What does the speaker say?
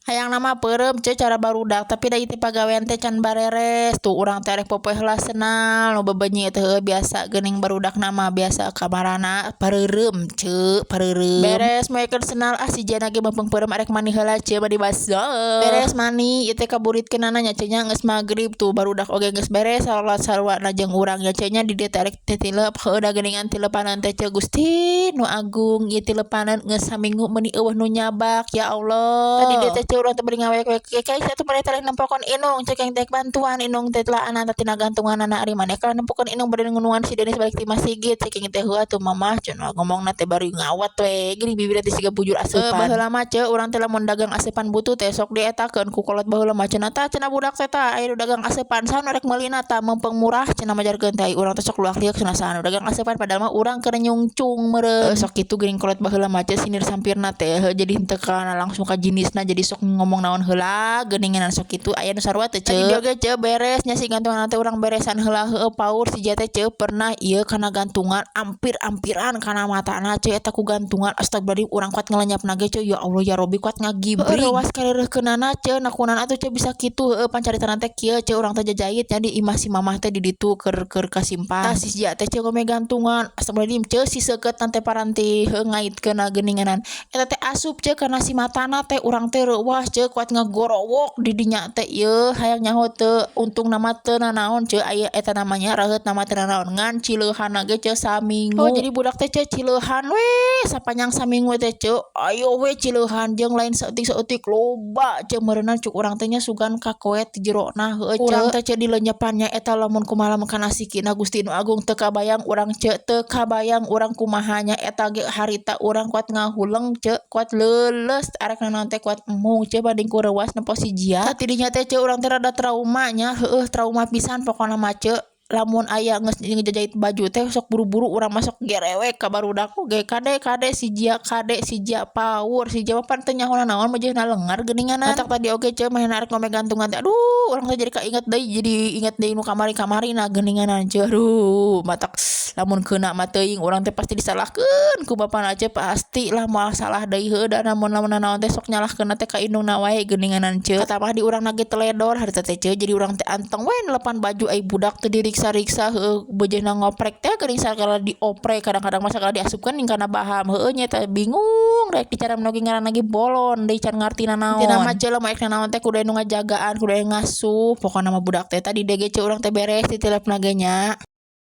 Hayangna mah peureum, ce, cara barudak, tapi da ieu teh pagawean teh can bareres. Tuh urang teh arek popoe heula senal nu bebenyi teh, heueuh, biasa geuning barudakna mah biasa kamarana pareureum, ce, pareureum. Beres moekeun senal, ah, si Jana ge meungpeung peureum, arek mandi heula, ce, mandi basah. Beres mandi ieu teh kaburitkeunana nya, ce, nya. Geus magrib tuh, barudak oge geus beres salat sarua jeung urang nya, ce, nya. Di dieu teh arek titilep, heueuh da geuningan tilepanan teh, ce. Gusti nu agung, ieu tilepanan geus saminggu meuni euweuh nu nyabak, ya Allah. Tadi dieu teh, ce, urang teh bari ngawek-wek kayak atuh maneh teh nempokeun indung, cek yang teh bantuan indung teh telaana tina gantunganana, ari maneh kalau nempokeun indung bari ngunungan si Denis balik ti masjid, cek yang teh. Heueuh atuh, Mamah, cenah ngomongna teh bari ngawat we geuning bibirna teh siga bujur aseupan. Baheula mah, ce, urang teh lamun dagang aseupan butuh teh sok dietakeun ku kolot baheula mah, cenah, "Tah," cenah, "budak teh tah aya nu dagang aseupan, saha nu rek meulina tah, meungpeung murah," cenah majarkeun teh. Urang teh sok luak liuk cenah, "Saha nu dagang aseupan?" Padahal mah urang keur nyungcung meureun. Sok kitu geuning kolot baheula mah, ce, sinir sampirna teh, heuh, jadi henteu kana langsung ka jinisna, jadi sok ngomong naon heula geuningan sok kitu. Aya nu sarua teh, ce? Tadi oge, ce, beres nya si gantungan teh, urang beresan heula, heueuh, paur si teh, ce. Pernah ieu kana gantungan, ampir-ampiran kana matana, ce, eta ku gantungan. Astagfirullahaladzim, urang kuat ngelenyapna ge, ce. Ya Allah ya Robbi, kuat ngagibring ruas kareureurkeunana, ce. Nakunan atuh, ce, bisa kitu? Heueuh, pancaritana teh kieu, ce. Urang teh jajait nya di imah si mamah teh, di ditu keur keur kasimpan. Tah, si Jia teh, ce, ngome gantungan. Astagfirullahaladzim, ce, si seukeut teh paranti heueuh ngaitkeun geuninganan eta teh asup, ce, kana si matana teh. Urang teh reuwas, ce, kuat ngagorowok di dinya teh ieu. Hayang nyaho teu, untungna mah teu nanaon, ce, aya eta namanya raheut nama teu nanaon, ngan cileuhanna ge, ce, saminggu. Oh, jadi budak teh, ce, cileuhan we sapanjang saminggu teh, ce. Ayo we cileuhan jeung lain saeutik-saeutik, loba, ce. Meureunna cuk urang teh nya sugan kakoet di jerona, heueuh, ce. Urang teh, ce, dilenyepannya eta lamun kumaha lamun kana sikina. Gusti nu agung, teu kabayang urang, ce, teu kabayang urang kumahanya eta ge. Harita urang kuat ngahuleng, ce, kuat leuleus, arek nanaon teh kuat embung, ce, banding ku reuwas nempo si Jia. Tah, tidinya teh, ce, urang teh rada trauma nya, heueuh, trauma pisan pokona mah, ce. Lamun aya geus ngejajait baju teh sok buru-buru urang masuk gerewek ka barudak oge, "Kade, kade si Jia, kade si Jia." Paur si Jia mah, pan teu nyaho naon, mejeuhna lengar geuninganan. Matak tadi oge, ce, manehna arek ngome gantungan teh, aduh, urang teh jadi kainget deui, jadi inget deui nu kamari-kamari na geuninganan, ce. Aduh, matak lamun keuna mah teuing urang teh pasti disalahkeun ku bapana, ce, pasti lah moal salah deui. Heueuh da lamun lamun nanaon teh sok nyalahkeunna teh ka indungna wae geuninganan, ce. Katamah di urang ge teledor harita teh, ce, jadi urang teh anteng we nelepan baju, ai budak teu diriksa-riksa, heueuh, beujeuna ngoprek teh geuning sagala dioprek, kadang-kadang mah sagala diasupkeun ning kana baham, heueuh nya. Teh bingung rek dicara oge, ngaranna ge bolon deui, can ngarti nanaon. Intina mah, ce, lamun ek nanaon teh kudu aya nu ngajagaan, kudu aya ngasuh pokona mah budak teh. Tadi dege, ce, urang teh beres ditilepna ge nya.